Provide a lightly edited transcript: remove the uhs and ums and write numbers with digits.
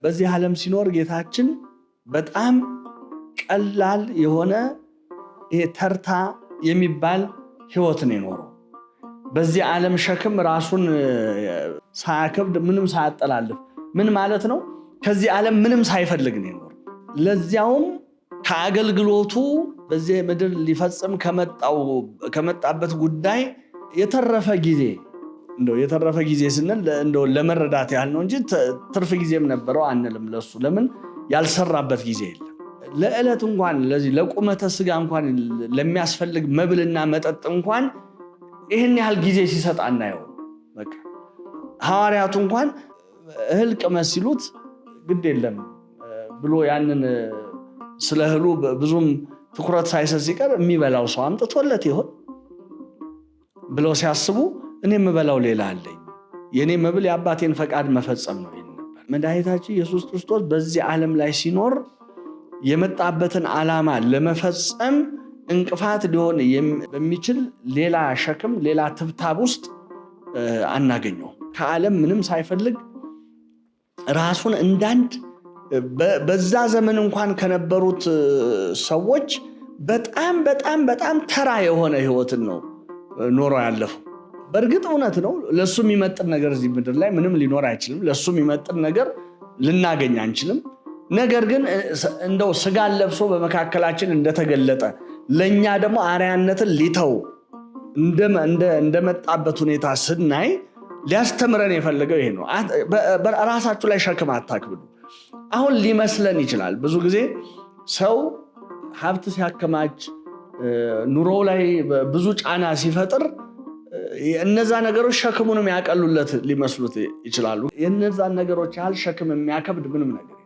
በዚህ ዓለም ሲኖር ጌታችን በጣም ቀላል የሆነ ይሄ ተርታ የሚባል ሕይወት ነው የኖረው። በዚህ ዓለም ሸክም ራሱን ሳያከብድ፣ ምንም ሳያጠላልፍ፣ ምን ማለት ነው? ከዚህ ዓለም ምንም ሳይፈልግ ነው የኖረው። ለዚያውም ከአገልግሎቱ በዚህ ምድር ሊፈጽም ከመጣበት ጉዳይ የተረፈ ጊዜ፣ እንደው የተረፈ ጊዜ ስንል እንደው ለመረዳት ያህል ነው እንጂ ትርፍ ጊዜም ነበረው አንልም። ለሱ ለምን ያልሰራበት ጊዜ የለም። ለዕለት እንኳን፣ ለዚህ ለቁመተ ስጋ እንኳን ለሚያስፈልግ መብልና መጠጥ እንኳን ይህን ያህል ጊዜ ሲሰጥ አናየው። በቃ ሐዋርያቱ እንኳን እህል ቅመስ ሲሉት ግድ የለም ብሎ ያንን ስለ እህሉ ብዙም ትኩረት ሳይሰጥ ሲቀር የሚበላው ሰው አምጥቶለት ይሆን ብለው ሲያስቡ እኔ የምበላው ሌላ አለኝ፣ የእኔ መብል የአባቴን ፈቃድ መፈጸም ነው ይል ነበር። መድኃኒታችን ኢየሱስ ክርስቶስ በዚህ ዓለም ላይ ሲኖር የመጣበትን ዓላማ ለመፈጸም እንቅፋት ሊሆን በሚችል ሌላ ሸክም፣ ሌላ ትብታብ ውስጥ አናገኘውም። ከዓለም ምንም ሳይፈልግ ራሱን እንዳንድ በዛ ዘመን እንኳን ከነበሩት ሰዎች በጣም በጣም በጣም ተራ የሆነ ሕይወትን ነው ኖሮ ያለፈው። በእርግጥ እውነት ነው፣ ለእሱ የሚመጥን ነገር እዚህ ምድር ላይ ምንም ሊኖር አይችልም። ለእሱ የሚመጥን ነገር ልናገኝ አንችልም። ነገር ግን እንደው ስጋን ለብሶ በመካከላችን እንደተገለጠ፣ ለእኛ ደግሞ አርአያነትን ሊተው እንደመጣበት ሁኔታ ስናይ ሊያስተምረን የፈለገው ይሄ ነው። ራሳችሁ ላይ ሸክም አታክብዱ። አሁን ሊመስለን ይችላል። ብዙ ጊዜ ሰው ሀብት ሲያከማች፣ ኑሮ ላይ ብዙ ጫና ሲፈጥር እነዛ ነገሮች ሸክሙን የሚያቀሉለት ሊመስሉት ይችላሉ። የእነዛን ነገሮች ያህል ሸክም የሚያከብድ ምንም ነገር